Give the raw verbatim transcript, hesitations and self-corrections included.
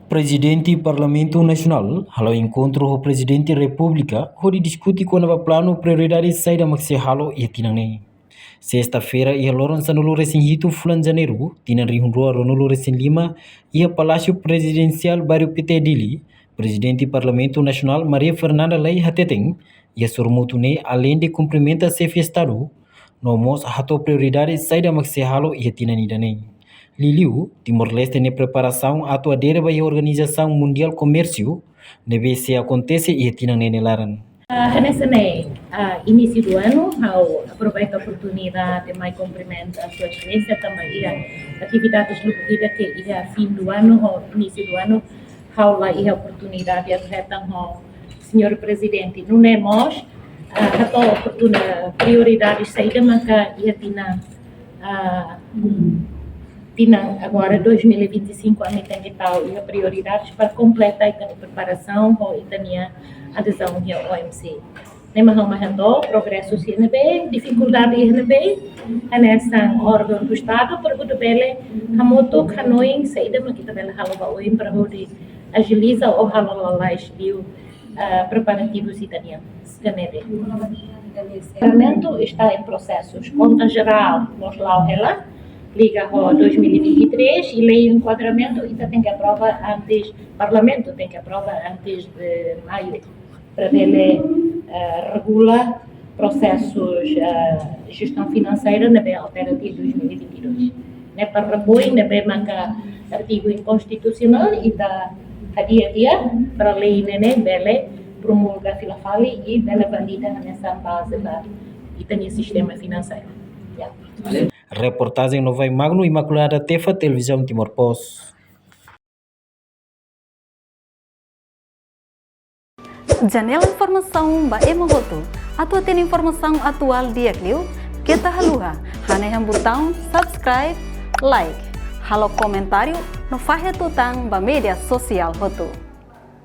Prezidente Parlamentu Nasionál halo enkontru ho Prezidente Repúblika hodi diskute kona-ba planu prioridade saida mak sei halo iha tinan ne'e. Sesta-feira iha loron sanulu-resin-hitu fulan Janeiru, tinan rihun rua ruanulu-resin-lima, iha Palásiu Prezidensiál Bairru Pité, Dili, Prezidente Parlamentu Nasionál Maria Fernanda Lay hateten, iha sorumutu ne'e aleinde kumprimenta Xefe Estadu, no mós hato'o prioridade saida mak sei halo iha tinan ida-ne'e. Liuliu, Timor-Leste nia preparasaun atu adere ba iha Organizasaun Mundiál Komérsiu, ne'ebé sei akontese iha tinan ne'e nia laran. Ah, hanesan ne'e, ah, início do ano, ha'u aproveita oportunidade mai kumprimenta Sua Exelénsia tanba iha atividades lubuk ida ke iha fim do ano, ho início do ano, ha'u la iha oportunidade atu hetan ho Señór Prezidente. Nune'e mós, ah, hato'o oportuna prioridade saida maka iha tinan, ah, tinan agora dois mil e vinte e cinco ami tenke tau iha prioridades para kompleta ita-nia preparasaun ho ita-nia adezaun iha O M C. Ne'e mak ha'u mai hato'o progresu sira ne'ebé, difikuldade iha ne'ebé, hanesan órgaun do Estadu, para hodi bele hamutuk hanoin saida mak ita bele halo ba oin para hodi ajiliza ou halo lalais liu, ah, preparativus ita-nian. Sira ne'e. Enquadramento está em processos. Conta Geral, mós la'o hela, liga ho dois mil e vinte e três, e lei enquadramento, ita tenke aprova antes, Parlamentu tenke aprova antes de maio, para bele, eh, regula prosesus, eh, jestaun finanseira ne'ebé altera tiha dois mil e vinte e dois. Ne'e para repoin ne'ebé maka artigu inkonstitusionál, ita hadi'a tiha para lei ne'e ne'e bele promulga fila fali i bele valida hanesan baze ba ita-nia sistema finanseiru. Ya. Reportajen Novai Magno, Imaculada Tefa, Televizaun Timor Post. Janela informasaun ba ema hotu. Atu hatene informasaun atuál di'ak liu, keta haluha hanehan butaun subscribe, like, halo komentáriu no fahe tutan ba média sosiál hotu.